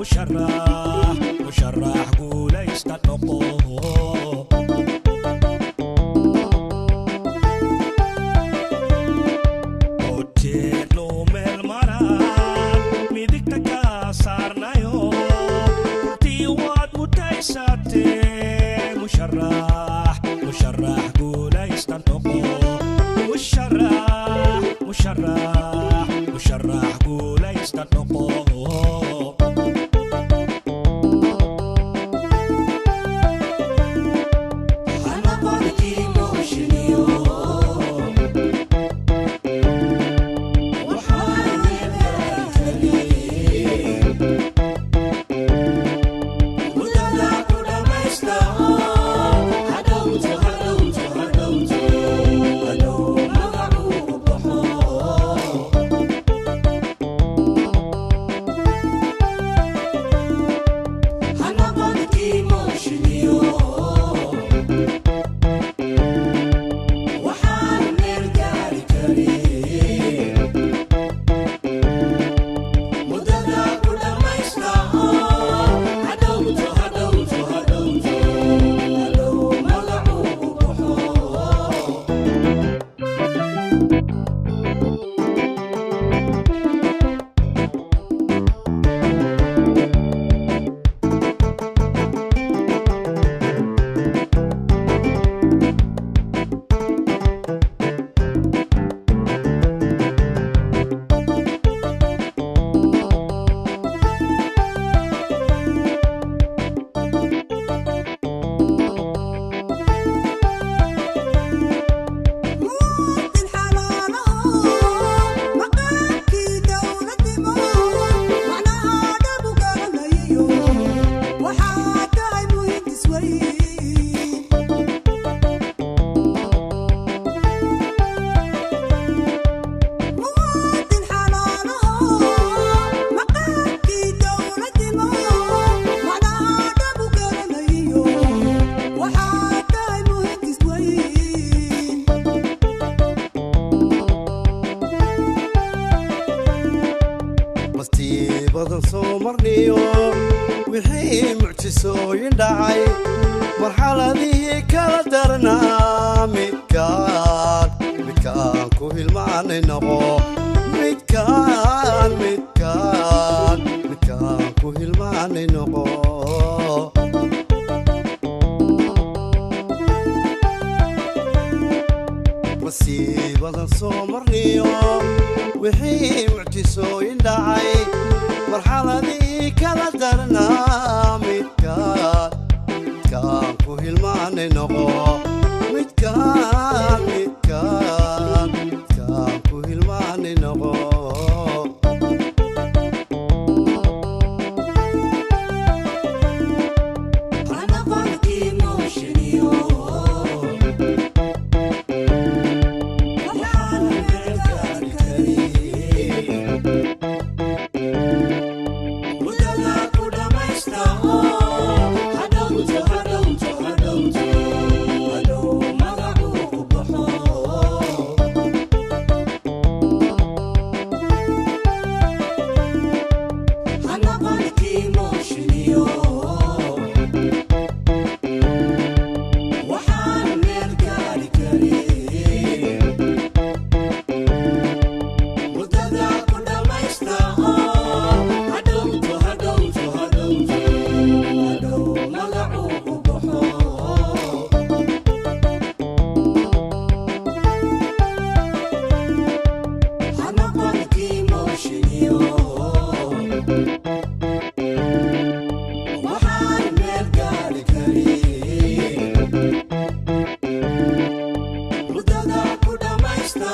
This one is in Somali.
Musharax, musharax guulaysta noqo. Hoteelo meel maraan midigta kaa saarnayo, runtii waad mutaysatee. Musharax, musharax guulaysta noqo. Musharax, musharax, musharax guulaysta noqo. Muwaadin xalaalaho, maqaamkii dowladnimo macnaha dhabu garanayo, waxaa tahay muhindis weyn. Muwaadin xalaalaho, maqaamkii dowladnimo macnaha dhabu garanayo, waxaa tahay muhindis weyn. Mastiibadan soo marniyo wixii mucjisooyin dhacay, marxaladihii kala darnaa, midkaan midkaan ku hilmaanay noqo. Midkaan midkaan midkaan ku hilmaanay noqo. Masiibadan soo marniyo wixii mucjisooyin dhacay, marxaladii kala darnaa, midkaan midkaan ku hilmaanay noqo. Midkaan midkaan midkaan ku hilmaanay noqo. Waxaan meel gaari karin. Mudada ku dhamaysta oo hadhowto, hadhowto, hadhowto, hadhow magacu u baxo. Hanaqonkii mooshiniyo waxaan meel gaari karin. Mudada ku dhamaysta oo hadhowto, hadhowto, hadhowto, hadhow magacu u baxo. Hanaqonkii mooshiniyo waxaan meel gaari karin. Mudada ku dhamaysta.